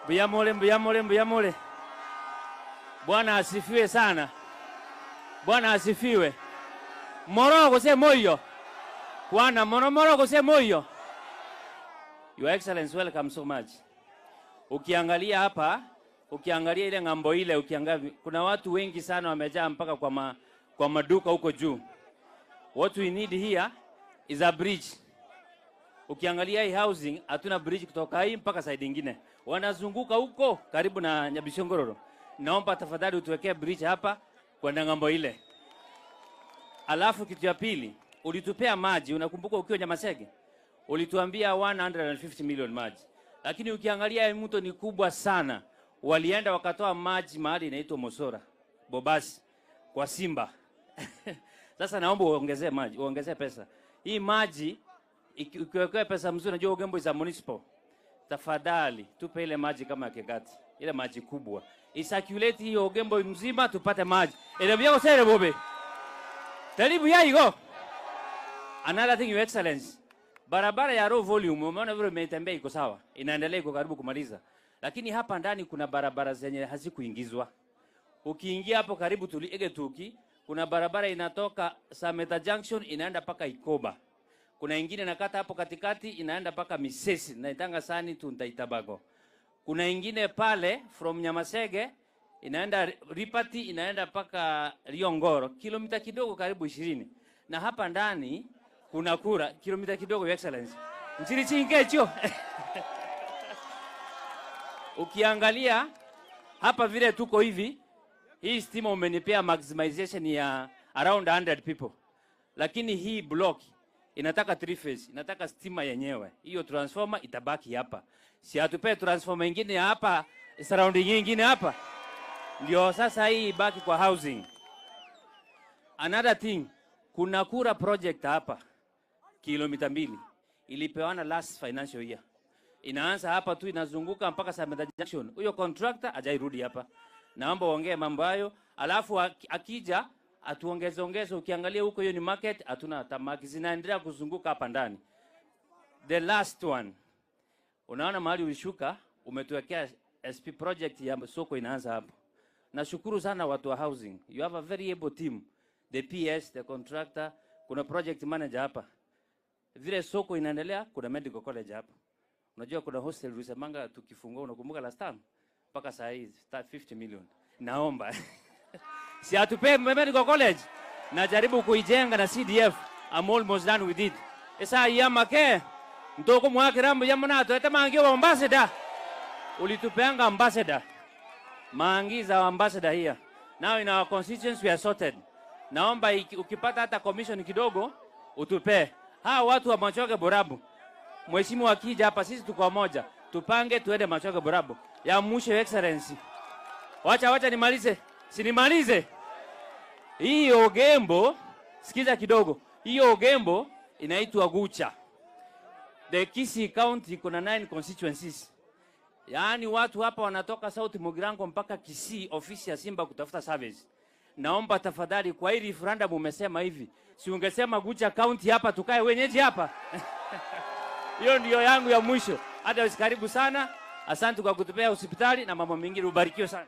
Mbuyamole, mbuyamole, mbuyamole. Bwana asifiwe sana. Bwana asifiwe. Morogo se moyo. Bwana moro morogo se moyo. Your Excellency, welcome so much. Ukiangalia hapa, ukiangalia ile ng'ambo ile, ukiangalia kuna watu wengi sana wamejaa mpaka kwa maduka huko juu. What we need here is a bridge. Ukiangalia hii housing, hatuna bridge kutoka hii mpaka side nyingine. Wanazunguka huko karibu na Nyabishongororo. Naomba tafadhali utuwekee bridge hapa kwenda ng'ambo ile. Alafu kitu ya pili, ulitupea maji, unakumbuka ukiwa Nyamasege? Ulituambia 150 million maji. Lakini ukiangalia hii mto ni kubwa sana. Walienda wakatoa maji mahali inaitwa Mosora, Bobasi, kwa Simba. Sasa naomba uongezee maji, uongezee pesa. Hii maji ukiwekewa pesa mzuri, unajua Ogembo is a municipal. Tafadhali tupe ile maji kama ya Kegati, ile maji kubwa. Icirculate hiyo Ogembo mzima tupate maji. Ile sere bobe. Taribu ya igo. Another thing, Your Excellency, barabara ya low volume umeona vile imetembea iko sawa, inaendelea iko karibu kumaliza. Lakini hapa ndani kuna barabara zenye hazikuingizwa. Ukiingia hapo karibu tuliege tuki, kuna barabara inatoka Sameta Junction inaenda paka Ikoba. Kuna ingine nakata hapo katikati inaenda paka Misesi na itanga sani tuntaitabago. Kuna ingine pale from Nyamasege inaenda Ripati inaenda paka Riongoro, kilomita kidogo karibu 20. Na hapa ndani kuna kura kilomita kidogo, Your Excellency. Nchini chingecho. Ukiangalia hapa vile tuko hivi, hii stima umenipea maximization ya around 100 people. Lakini hii block inataka three phase, inataka stima yenyewe. Hiyo transformer itabaki hapa. Si atupee transformer nyingine hapa, surrounding nyingine hapa. Ndio sasa hii ibaki kwa housing. Another thing, kuna kura project hapa kilomita 2 ilipewana last financial year. Inaanza hapa tu inazunguka mpaka Sameta Junction. Huyo contractor hajairudi hapa. Naomba uongee mambo hayo, alafu akija atuongeze ongeze. Ukiangalia huko hiyo ni market, hatuna tamaki zinaendelea kuzunguka hapa ndani. The last one. Unaona mahali ulishuka, umetuwekea SP project ya soko inaanza hapo. Nashukuru sana watu wa housing. You have a very able team. The PS, the contractor, kuna project manager hapa. Vile soko inaendelea, kuna medical college hapa. Unajua kuna hostel ulisemanga tukifungua, unakumbuka last time? Mpaka saa hii 50 million. Naomba. Si atupe medical college. Najaribu kuijenga na CDF. I'm almost done with it. Esa yamake. Mtoko mwake rambo yamana tuete mangi wa ambassador. Ulitupeanga ambassador. Mangi za ambassador here. Now in our constituents we are sorted. Naomba ukipata hata commission kidogo utupe. Hawa watu wa Machoke Borabu. Mheshimiwa akija hapa sisi tuko moja. Tupange tuende Machoke Borabu. Ya mwisho, Excellency. Wacha nimalize. Si nimalize. Hii Ogembo, sikiza kidogo. Hii Ogembo inaitwa Gucha. The Kisii County kuna 9 constituencies. Yaani watu hapa wanatoka South Mugirango mpaka Kisii ofisi ya Simba kutafuta service. Naomba tafadhali kwa hii referendum umesema hivi. Si ungesema Gucha County hapa tukae wenyeji hapa. Hiyo ndio yangu ya mwisho. Hata karibu sana. Asante kwa kutupea hospitali na mambo mengine, ubarikiwe sana.